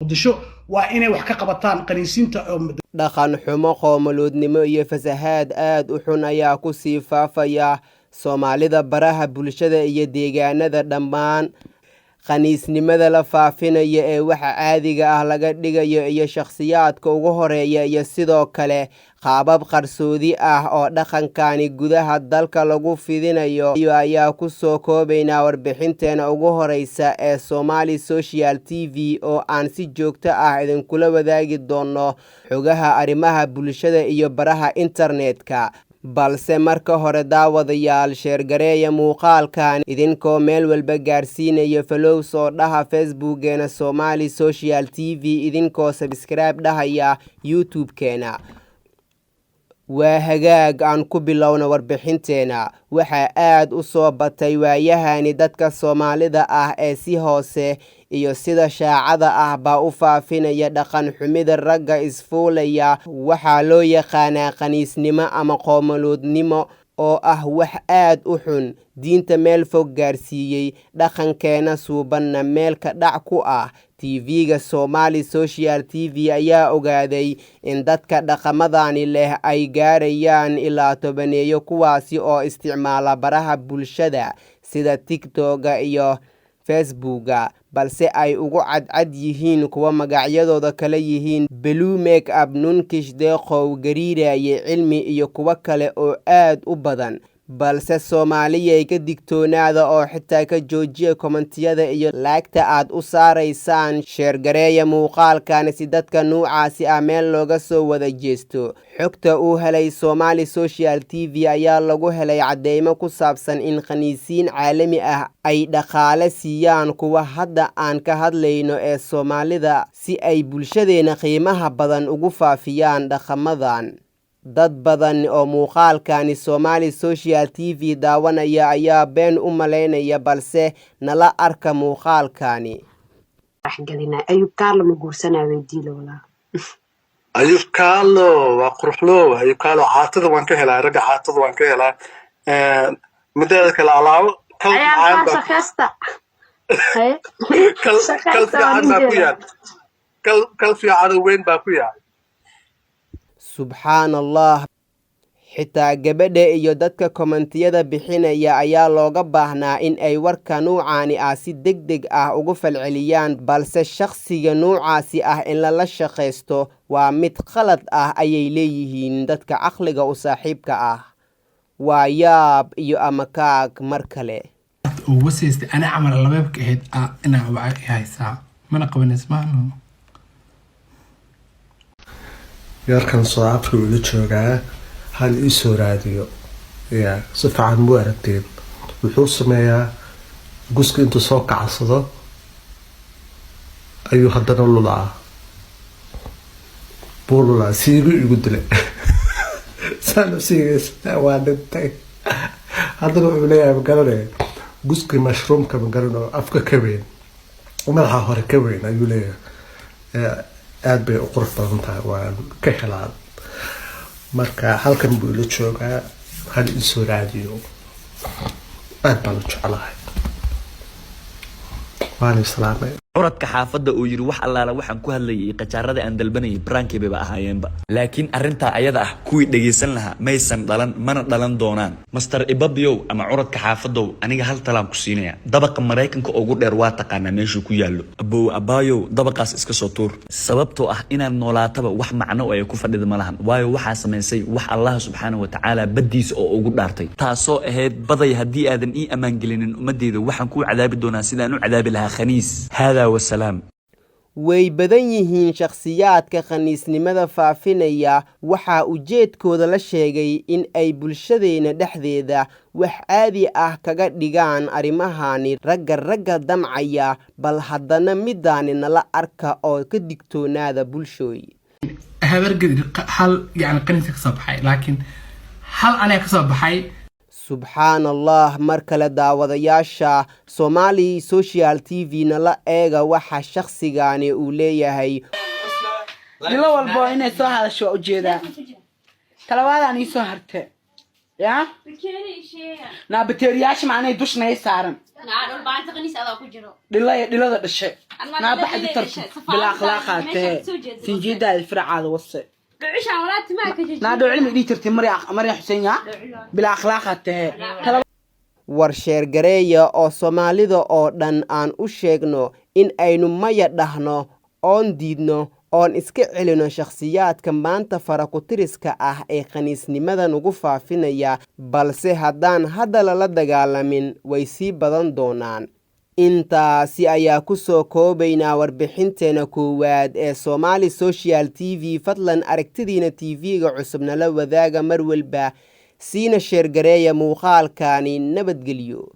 Muqdisho waa inay wax ka qabataan qaniisiinta oo Dhaqan xumo, qoomuluudnimo iyo fasahaad aad u xun ayaa ku sii faafaya Soomaalida baraha bulshada iyo deegaanada dhammaan. Khaniisnimada la faafinayo ee waxa caadiga ah laga dhigayo iyo shakhsiyaadka ugu horeeya, iyo sidoo kale qaabab qarsoodi ah oo dhaqankani gudaha dalka lagu fidinayo ayaa ku soo koobaynaa warbixinteena ugu horeysa ee Somali Social TV, oo aan si joogto ah idinkula wadaagi doono xogaha arrimaha bulshada iyo baraha internetka. Balse marka hore, daawadayaal, share gareeya muuqaalkan idinkoo meel walba gaarsiinaya, follow soo dhaha Facebookgeena Somali Social TV, idinkoo subscribe dhahaya YouTube-keena. Waa hagaag, aan ku bilowna warbixinteena. Waxaa aad u soo batay waayahani dadka Soomaalida ah ee si hoose iyo sida shaacada ah baa u faafinaya dhaqan xumida ragga isfuulaya. Waxaa loo yaqaanaa khaniisnimo ama qoomuluudnimo, oo ah wax aad u xun, diinta meel fog gaarsiiyey, dhaqankeena suubanna meel ka dhac ku ah. TV-ga Somali Social TV ayaa ogaaday in dadka dhaqamadani leh ay gaarayaan ilaa tobaneeyo, kuwaasi oo isticmaala baraha bulshada sida TikToga iyo Facebooka, balse ay ugu cadcad yihiin kuwa magacyadooda kala yihiin Blue Make Up, Nunkish, Deeqow, Gariiraye, Cilmi iyo kuwo kale oo aad u badan. Balse Soomaaliyay, ka digtoonaada oo xitaa ka joojiya commentiyada iyo like-ta aad u saaraysaan. Share gareeya muuqaalkan si dadka nuucaasi ah meel looga soo wada jeesto. Xogta uu helay Somali Social TV ayaa lagu helay cadeymo ku saabsan in khaniisiin caalami ah ay dhaqaale siiyaan kuwa hadda aan ka hadlayno ee Soomaalida, si ay bulshadeena qiimaha badan ugu faafiyaan dhaqamadan. Dad badan oo muuqaalkani Somali Social TV daawanaya ayaa been u malaynaya, balse nala arka muuqaalkani. Gelina Ayub Kaarlo ma guursanaa, weydiila walaa. Ayub Kaalo waa quruxloow. Ayub Kaalo caatada waan ka helaa, ragga caatada waan ka helaa. Mideeda kale, alaabo kal macaan baa Shaqeysta. Kal kal fiican baa ku yaal, kal kal fiican oo weyn baa ku yaal. Subxaan Allah, xitaa gabadha iyo dadka commentiyada bixinaya ayaa looga baahnaa in ay warka nuucaani ah si deg deg ah ugu falceliyaan, balse shakhsiga nuucaasi ah in lala shaqaysto waa mid khalad ah, ayay leeyihiin dadka caqliga u saaxiibka ah. Waa yaab iyo amakaag mar kale. Oo wasaystay ani camal labeebka ahayd inaa waca haysaa mana qabanis maano. Yarkan South Africa uu la joogaa, hal ii soo raadiyo ya si fiican muu aragteen. Wuxuu sameeyaa guska intuu soo kacsado ayuu haddana lulaa, buu lulaa, siigu igu dilay saan siigaysa, waa dhintay. Haddana wuxuu leeyahay, ma garanaya, guskii mushroomka, ma garanayo, afka ka weyn, madaxa hore ka weyn ayuu leeyahay. Aada bay u qurux badan tahay, waan ka helaa. Marka halkan buu ila joogaa, hal iisoo raadiyo, aada baan u jeclahay, waana islaamay. Curadka xaafadda uu yidhi wax allaala waxaan ku hadlayay, qajaarada aan dalbanayay prank-kii bayba ahaayeenba, laakiin arrintaa ayada ah kuwii dhegaysan lahaa maysan dhalan, mana dhalan doonaan. Master Ibabiow ama curadka xaafadow, aniga hal talaan ku siinaya. Dabaqa Maraykanka ugu dheer waa taqaanaa meeshuu ku yaallo. Abow, abaayow, dabaqaas iska soo tuur, sababtoo ah inaad noolaataba wax macno oo ay ku fadhida ma lahan, waayo waxaa samaysay wax Allah subxaana wa tacaala baddiisa oo ugu dhaartay, taasoo ahayd baday haddii aadan ii ammaangelinin ummadeyda, waxaan kuu cadaabi doonaa sidaan u cadaabi lahaa khaniis. Haadaa wasalaam. Way badan yihiin shakhsiyaadka khaniisnimada faafinaya. Waxaa ujeedkooda la sheegay in ay bulshadeena dhexdeeda wax caadi ah kaga dhigaan arrimahani ragga ragga damcaya. Bal haddana midaani nala arka oo ka digtoonaada, bulshooy. Habargedi hal yani qaniisa kasoo baxay, laakiin hal aniga kasoo baxay. Subxaan Allah, mar kale daawadayaasha Somali Social TV, nala eega waxa shakhsigani uu leeyahay. Bilo walbo inay soo hadasho waa ujeedaa. Talabaadaan ii soo harte. Yaa naa bateeriyaasha macnay dushnay saaran. Naa dhulbaanta qaniis adaa ku jiro. Dhilaya dhilada dhashe. Anaa naa dhilada baxdi dhashe. Tarki Safaarada bilaa akhlaaqaa meesha tahe. kasoo jeeda. Sinjiidaada firacaada wase. Dhucishaan walaa timaha ka jejiyo. Naa dhowcilmi dhihi jirtay Marya, Marya Xuseen, yaa bilaa akhlaaqaa tahe. War sheergareeya oo Soomaalida oo dhan aan u sheegno in aynu maya dhahno oon diidno oon iska celino shakhsiyaadka maanta farakutiriska ah ee khaniisnimada nagu faafinaya, balse haddaan hadda lala dagaalamin way sii badan doonaan. Intaasi ayaa ku soo koobaynaa warbixinteena koowaad ee Somali Social TV. Fadlan aragtidiina TV-ga cusub nala wadaaga mar walba, siina sheergareeya muuqaalkani. Nabadgelyo.